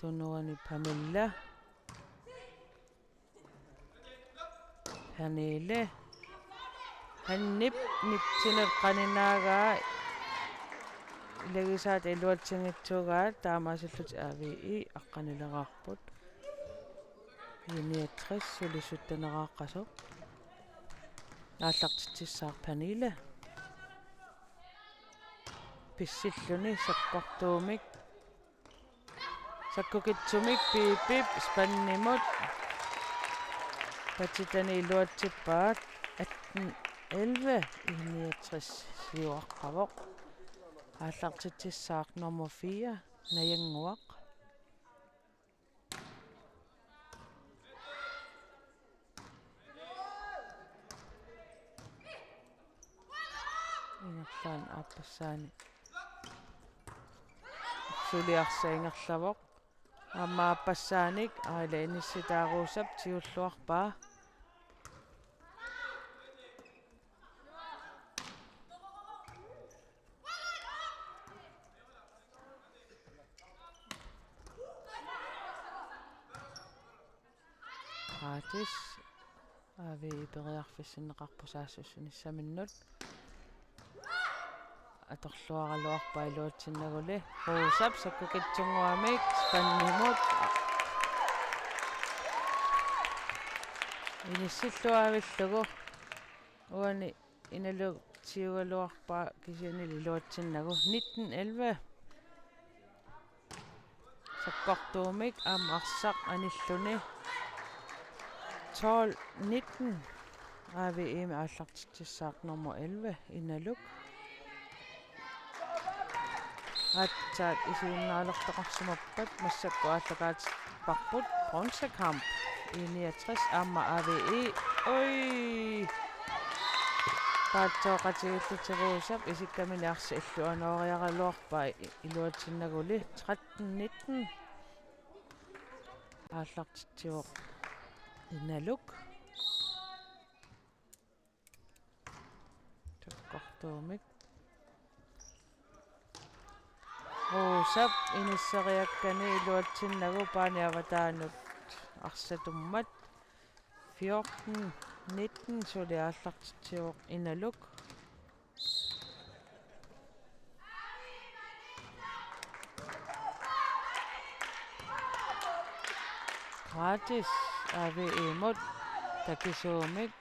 Tunuani Pamela. Pernille. Hannip nitsinut qaninaagaa. Ilagisaat iluatsinngitsuugaat, taamaasillutik A V I aqqanileraarput. I niogtres suli sytteneraqqasoq. Aallartitsissaaq Pernille. Pissilluni sakkortuumik. Sakkukitsumik Pipip spandimut patitani iluatsippaat, atten elleve, I niogtres siuaqqavoq. Aallartitsissaaq nummer fire, Najannguaq. Ingerlaannaq aappassaani. Suli arsaq ingerlavoq. Aamma aappassaanik aila inissitaaruusap tiulluarpaa. Gratis. A V I periarfissinneqarpoq saassussinissaminut. Atorluaraluarpaa iluatsinnaguli. Ruusap sakkukitsunnguamik spandimut. Inissilluaavillugu. Uani Inaluk tiugaluarpaa kisiannili iluatsinnagu. Nitten elleve. Sakkortuumik aamma arsaq anilluni. Tolv nitten. A V I-mi aallartitsissaaq nummer elleve, Inaluk. Aatsaat isiginnaalertoqarsimappat massakkut aallakaatipparput bronzekamp. I niogtres aamma A V I. Oi! Paatsoqatigiillutik Ruusap isikkamini arsaq illuanooriaraluarpaa i-, iluatsinnaguli tretten nitten. Aallartitsivoq Inaluk. Sakkortuumik. Ruusap inisseriakkani iluatsinnagu paani avataanut arsatummat. Fjorten nitten, suli aallartitsivoq Inaluk. Gratis A V I-mut takisuumik.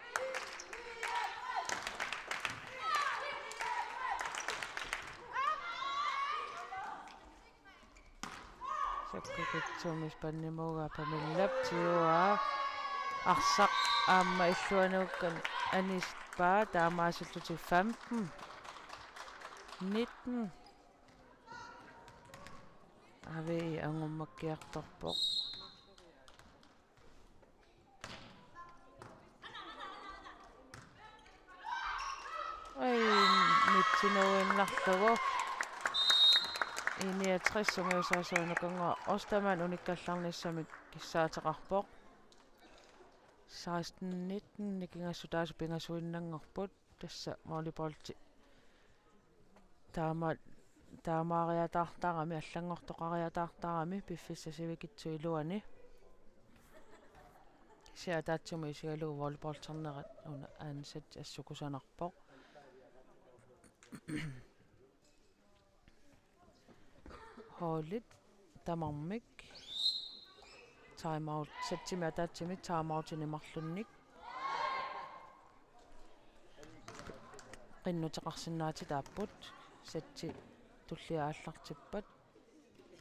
Sakkukitsumik spandimuugaa Pamillap tiuaa. Arsaq aamma illuanuukkan anispaa, taamaasillutik femten. Nitten. A V I angummakkiartorpoq. Ai, mitsinuinnarlugu. I niogtres sungiusaasunga Ostermann unikkallarnissamik kissaateqarpoq. Seksten nitten, nikingassutaasut pingasuinnanngorput. Tassa volleyballi taama-, taamaariataartarami, allanngortoqariataartarami piffissap sivikitsup iluani. Kisianni ataatsimut isigalugu volleyballternerat una ansat assut kusanarpoq. Holdit tamarmik timeout, sætimi ataatsimik timeoutinik marlunnik qinnuteqarsinnaatitaapput. Sætti tullia aallartippat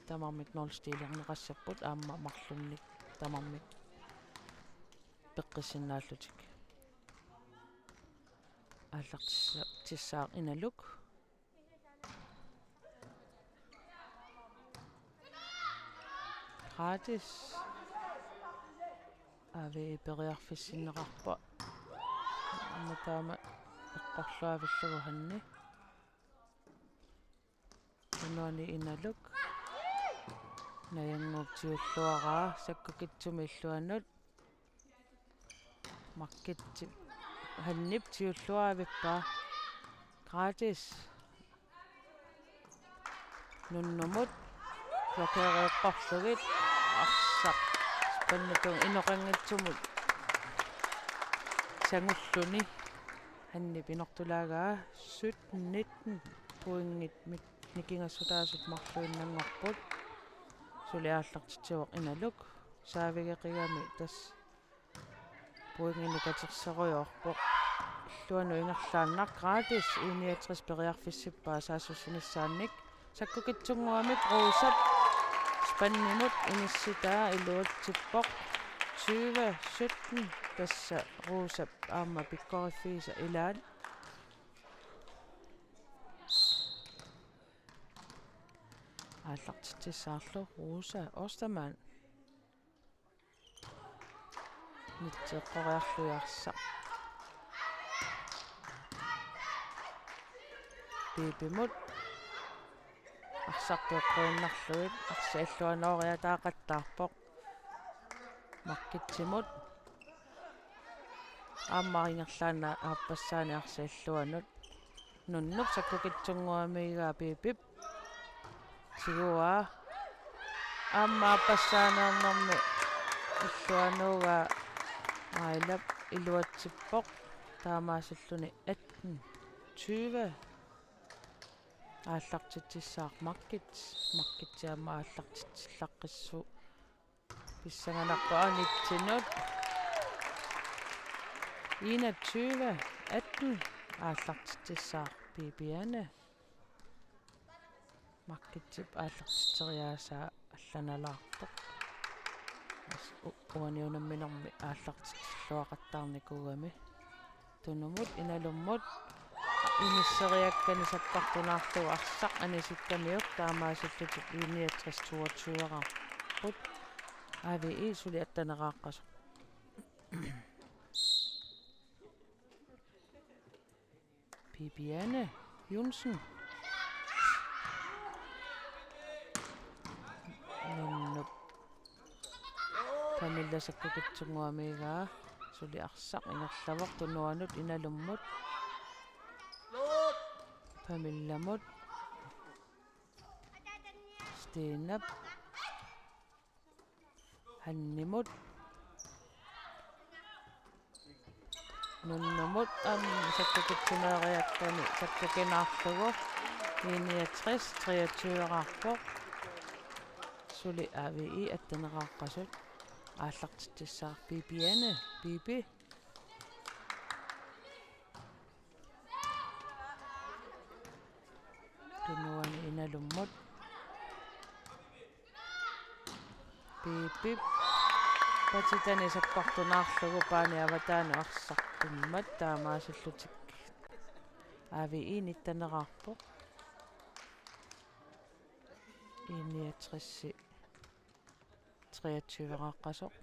tamarmik nulstillerneqassapput, aamma marlunnik tamarmik peqqissinnaallutik. Aallartissaaq Inaluk. Gratis. A V I periarfissinneqarpoq. Aamma taama eqqorluavillugu Hanni. Uani Inaluk. Najannguup tiulluaraa, sakkukitsumik illuanut. Makkitsi Hannip tiulluaavippaa. Gratis. Nunnumut. Blokeereerparlugit. Arsaq. Spannitun inoqanngitsumut. Sangulluni. Hannip inortulaagaa sytten nitten. Pointit mit-, nikingassutaasut marluinnanngorput. Suli aallartitsivoq Inaluk. Saavigeqigami tassa pointinik katerserujoorpoq. Illuanut ingerlaannaq. Gratis I niogtres periarfissippaa saassussinissaannik. Sakkukitsunnguamik Ruusap Pandimut inissitaa iluatsippoq. Tyve sytten, tassa Rosap aamma pikkoriffiisa ilaat. Aallartitsissaarlu Rosa Ostermann. Nitseqqoriarluiarsaq. Pipimut. Arsaq peqqinnarlugu arsaq illuanooriataaqattaarpoq. Makkitsimut. Aamma ingerlaannaq aappassaani arsaq illuanut. Nunnup sakkukitsunnguamigaa Pipip. Tiguaa. Aamma aappassaaneernermi illuanuugaa Ailap iluatsippoq. Taamaasilluni atten tyve. Aallartitsissaaq Makkit. Makkit aamma aallartitsillaqqissuuvoq. Pissanganarpoq anitsinut. Enogtyve atten aallartitsissaaq Bibiane. Makkitsip aallartitseriaasaa allanalaartoq. As u-, uani unamminermi aallartitsilluaqattaarnikuugami. Tunumut Inalummut inisseriakkani sakkortunaarlugu arsaq anisikkamiuk taamaasillutik I niogtres toogtyveqarput. A V I suli attaneqaqqasoq. Bibiane Johnsen. Nunnup Pernille sakkukitsunnguamigaa suli arsaq ingerlavoq tunuanut Inalummut. Pernillemut. Stenap. Hannemut. Nunnumut aamma sakkukitsuneeriakkani sakkukinaarlugu. I niogtres treogtyveqarpoq. Suli A V I attaneqaqqasut. Aallartitsissaaq Bibiane. Bibi. Tunuani Inalummut. Pipip patitani sakkortunaarlugu paani avataani arsaq tummat taamaasillutik A V I nittaneqarpoq. I niogtres treogtyveqaqqasoq.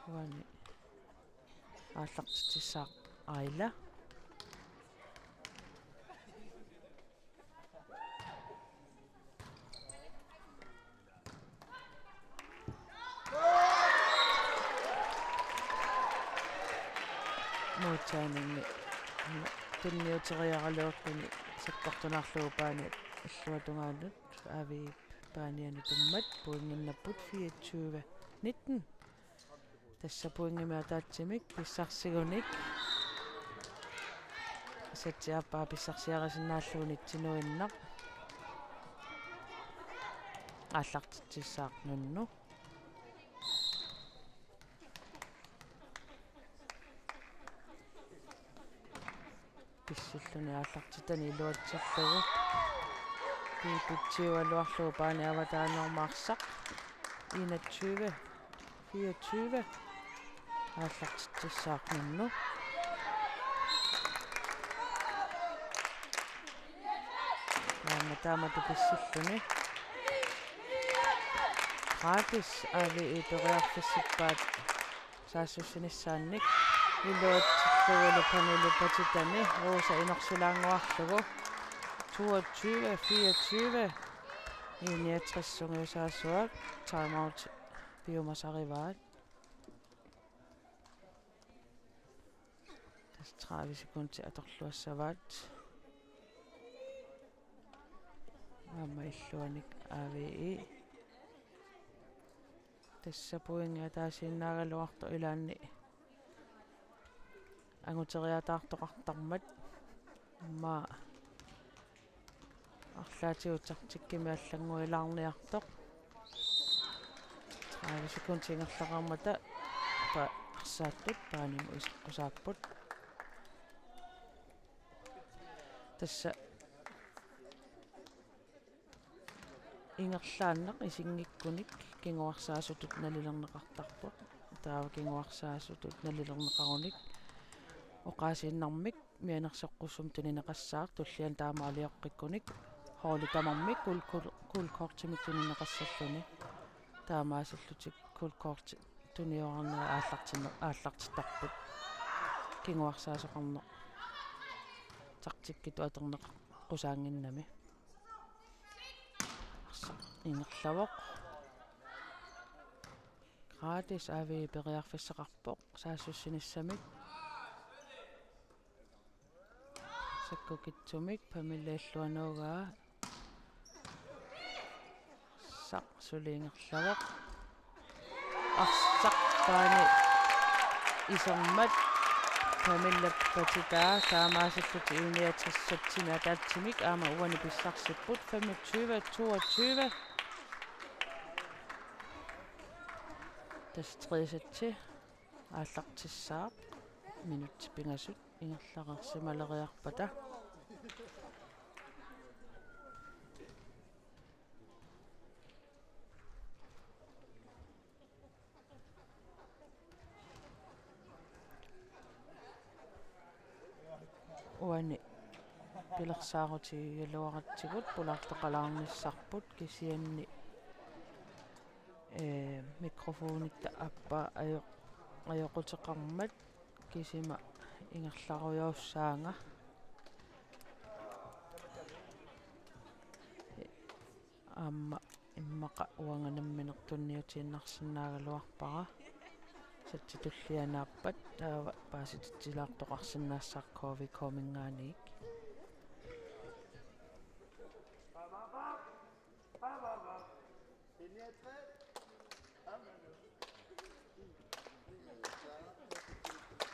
Uani aallartitsissaaq Aila. Modtagningi tunniuteriaraluarluni sakkortunaarlugu paani illuatungaanut A V I paaniani tummat pointinnapput fireogtyve nitten. Tassa pointimik ataatsimik pissarsigunik. Satsiappaa pissarsiarisinnaallugu nitsinuinnaq. Aallartitsissaaq Nunnu. Pissilluni aallartitani iluatsillugu. Pipitsiualuarlugu paani avataaniormat arsaq. Enogtyve fireogtyve. Aallartitsissaaq Nunnu. Aamma taamatut pissilluni. Gratis A V I periarfissippaat saassussinissaannik. Iluatsillugulu Pernille patitani Rosa inorsilaannguarlugu. Toogtyve fireogtyve. I niogtres sungiusaasuat timeout piumasarivaat. Tassa tredive sekundit atorluassavaat. Aamma illuanik A V I. Tassa pointi ataasiinnaagaluartoq ilaanni anguteriataartoqartarmat. Aamma arlaatigut taktikkimik allannguilaarniartoq. Tredive sekundit ingerlaqarmata pa-, arsaattut paanimut iseqqusaapput. Tassa Ingerlaannaq isinngikkunik kinguarsaasutut nalilerneqartarpoq. Taava kinguarsaasutut nalilerneqarunik oqaasiinnarmik mianersoqqussumik tunineqassaaq, tulliani taama alioqqikkunik holdit tamarmik gul-, gul-, gulkortimik tunineqassalluni. Taamaasillutik gulkorti tuniorarnerat aallartinne-, aallartittarput. Kinguarsaasoqarneq taktikkitut atorneqaqqusaannginnami. Arsaq ingerlavoq. Gratis A V periarfissaqarpoq saassussinissamik. Sakkukitsumik Pamela illuanuugaa. Arsaq suli ingerlavoq. Arsaq taani isermat Pamela patitaa, taamaasillutik I niogtressertimi ataatsimik aamma uani pissarsipput, femogtyve toogtyve. Tassa tredje sæt aallartissaaq, minutsit pingasut ingerlareersimaleriarpata. Uani pilersaarutigigaluaratsigu pulaartoqalaarnissarput, kisianni, ee, mikrofonitta aappaa ajo-, ajoquteqarmat kisima ingerlarujoorsaanga. Aamma immaqa uanga nammineq tunniutiinnarsinnaagaluarpara. Sætti tulliani aappat taava paasititsilaartoqarsinnaassaaq K V K-minngaanniit.